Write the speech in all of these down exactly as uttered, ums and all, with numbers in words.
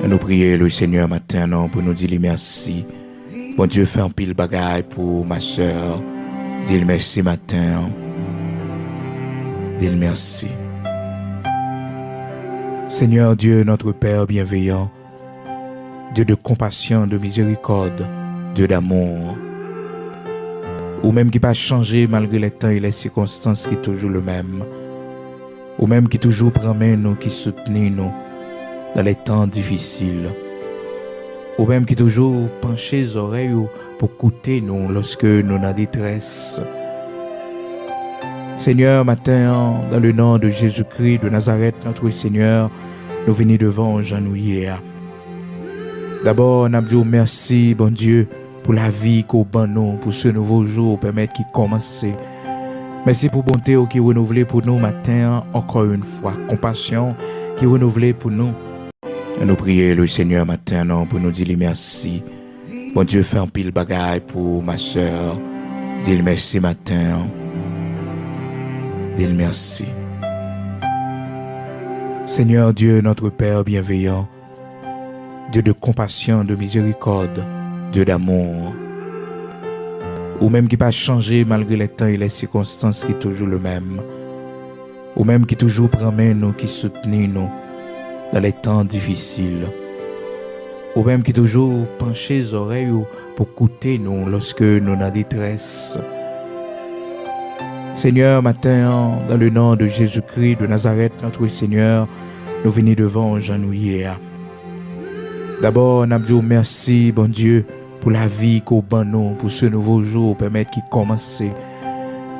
Nou priye le Senyè maten an pou nou di li mèsi. Bondye fè anpil bagay pou ma sè. Di l mèsi maten an. Di l mèsi. Seigneur Dieu, notre Père bienveillant, Dieu de compassion, de miséricorde, Dieu d'amour. Ou menm ki pa chanje malgre les temps et les circonstances, ki toujou le menm. Ou menm ki toujou pran men nou, ki soutni nou dans les temps difficiles. Ou menm ki toujou panche zòrèy ou pou koute nou lòske nou nan detrès. Senyè, maten an, dans le nom de Jésus-Christ de Nazareth, notre Seigneur, nou vini devan w jan nou ye a. Dabò, n ap di w mèsi, Bondye, pou lavi ke w ban nou, pou ce nouveau jour ou pèmèt ki kòmanse. Mèsi pou bonte w ki renouvle pou nou maten an, encore une fois, konpasyon ki renouvle pou nou. Nou priye le Senyè maten an pou nou di li mèsi. Bondye fè anpil bagay pou ma sè. Di l mèsi maten an. Di l mèsi. Seigneur Dieu, notre Père bienveillant, Dieu de compassion, de miséricorde, Dieu d'amour. Ou menm ki pa chanje malgre les temps et les circonstances, ki toujou le menm. Ou menm ki toujou pran men nou, ki soutni nou dans les temps difficiles. Ou menm ki toujou panche zòrèy ou pou koute nou lòske nou nan detrès. Senyè, maten an, dans le nom de Jésus-Christ de Nazareth, notre Seigneur, nou vini devan w jan nou ye a. Dabò, n ap di w mèsi, Bondye, pou lavi ke w ban nou, pou ce nouveau jour ou pèmèt ki kòmanse.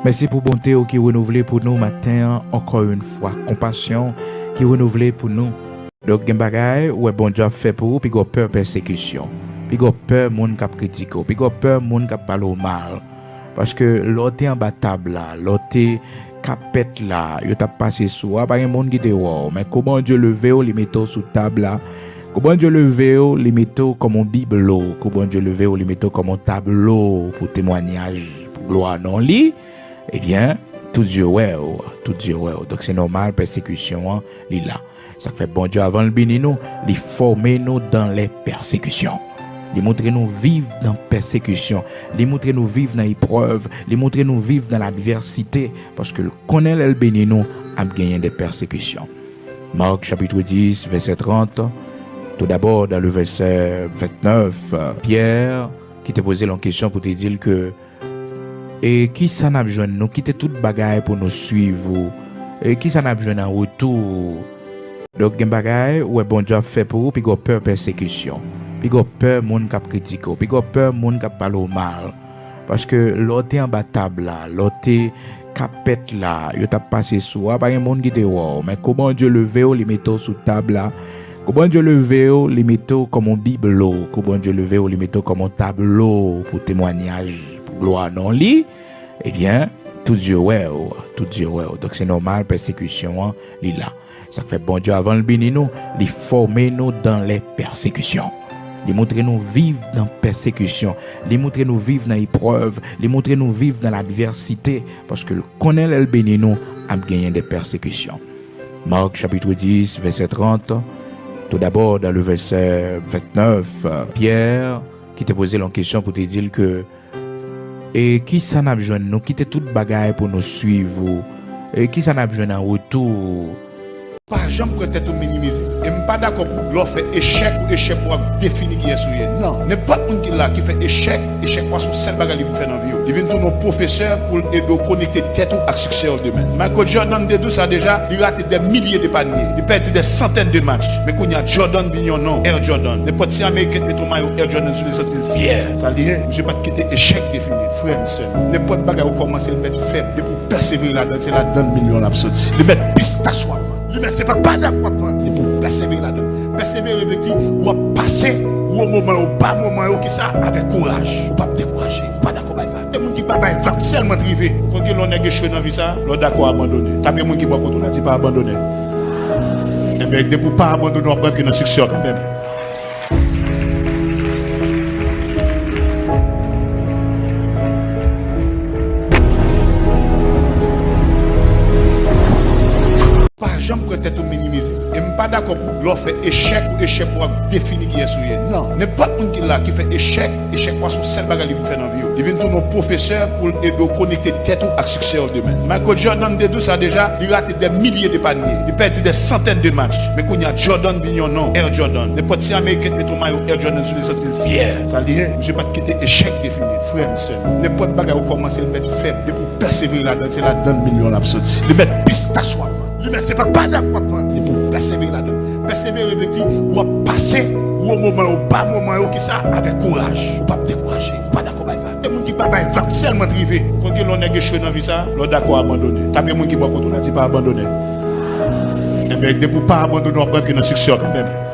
Mèsi pou bonte w ki renouvle pou nou maten an, encore une fois, konpasyon ki renouvle pou nou. Donk, gen bagay, ou wè Bondye ap fè pou ou, piga w pè pèsekisyon. Piga w pè moun k ap kritike w. Piga w pè moun k ap pale w mal. Paske lè w te anba tab la, lè w te kapèt la, yo t ap pase sou w, pa gen moun ki te wè w. Men kou Bondye leve w, li mete w sou tab la. Kou Bondye leve w, li mete w kòm yon biblo. Kou Bondye leve w, li mete w kòm yon tablo pou temwanyaj, pou glwa non li. Ebyen, tout zye wè w, tout zye wè w. Donk, se nòmal, pèsekisyon an, li la. Sa k fè Bondye, avan l beni nou, li fòme nou dans les persécutions. Li montre nou viv nan pèsekisyon. Li montre nou viv nan eprèv. Li montre nou viv nan ladvèsite. Paske l konnen lè l beni nou, ap genyen de pèsekisyon. Marc chapitre dix, verset trente. Tout d'abord, dans le verset vingt-neuf, euh, Pierre, ki te poze l yon kesyon pou te di l ke E kisa n ap jwenn? Nou kite tout bagay pou nou swiv ou. E kisa n ap jwenn an retou? Donk, gen bagay, ou wè Bondye ap fè pou ou, piga w pè pèsekisyon. Piga w pè moun k ap kritike w. Piga w pè moun k ap pale w mal. Paske lè w te anba tab la, lè w te kapèt la, yo t ap pase sou w, pa gen moun ki te wè w. Men kou Bondye leve w, li mete w sou tab la. Kou Bondye leve w, li mete w kòm yon biblo. Kou Bondye leve w, li mete w kòm yon tablo pou temwanyaj, pou glwa non li. Ebyen, tout zye wè w, tout zye wè w. Donk, se nòmal, pèsekisyon an, li la. Sa k fè Bondye, avan l beni nou, li fòme nou dans les persécutions. Li montre nou viv nan pèsekisyon. Li montre nou viv nan eprèv. Li montre nou viv nan ladvèsite. Paske l konnen lè l beni nou, ap genyen de pèsekisyon. Marc chapitre dix, verset trente. Tout d'abord, dans le verset vingt-neuf, euh, Pierre, ki te poze l yon kesyon pou te di l ke, e kisa n ap jwenn? Nou kite tout bagay pou nou swiv ou. E kisa n ap jwenn an retou? Pa janm pran tèt ou minimize. E m pa dakò pou lè w fè echèk ou echèk ou ap defini kiyès ou ye. Non. Nenpòt moun ki la ki fè echèk, echèk pa se yon sèl bagay li vin fè nan vi w. Li vin tounen yon pwofesè pou l ede w konekte tèt ou ak siksè w demen. Michael Jordan te di w sa deja, li rate dè milye de panye, li pèdi dè santèn de match. Men kounye a, Jordan vin yon non, Air Jordan. Nenpòt si Ameriken te mete yon mayo Air Jordan sou li, li santi l fyè. Sa l ye, misye pa t kite echèk defini l. Frè m, sè m, nenpòt bagay ou kòmanse, l mèt fèb. Depi w pèsevere ladan l, se ladan l milyon l ap soti. Li mèt pistach w ap vann. Li mèt se pa padak w ap vann. Depi w pèsevere ladan l. Pèsevere vle di w ap pase wo moman yo, ba moman yo, kisa? Avèk kouraj. Ou p ap dekouraje. Ou pa dakò bay vag. Se moun ki pa bay vag sèlman t rive. Ou konn gen lè yon nèg echwe nan vi sa, lè w dakò abandone. Tape moun ki bò kote w la, di pa abandone. Enben, depi w pa abandone, w ap rantre nan siksè w kanmenm. Pa janm pran tèt ou minimize. E m pa dakò pou lè w fè echèk ou echèk ou ap defini kiyès ou ye. Non. Nenpòt moun ki la ki fè echèk, echèk pa sou sèl bagay li vin fè nan vi w. Li vin tounen yon pwofesè pou l ede w konekte tèt ou ak siksè w demen. Michael Jordan te di w sa deja, li rate dè milye de panye. Li pèdi dè santèn de match. Men kounye a Jordan vin yon non. Air Jordan. Nenpòt si Ameriken te met yon mayo Air Jordan sou li, santi l fyè. Sa li ye. Misye pa t kite echèk defini l. Frè m, sè m. Nenpòt bagay ou kòmanse, l mèt fèb. Depi w pèsevere ladan l, se ladan l milyon l ap soti. Li mèt pistach w ap vann. Li mèt se pa badak w ap vann. Depi w pèsevere ladan l. Pèsevere vle di w ap pase wo moman yo, ba moman yo, kisa? Avèk kouraj. Ou p ap dekouraje. Ou pa dakò bay vag. Se moun ki pa bay vag sèlman t rive. Konn gen lè yon nèg echwe nan vi sa, lè w dakò abandone. Tape moun ki bò kote w la, di pa abandone. Enben, depi w pa abandone, w ap rantre nan siksè w kanmenm.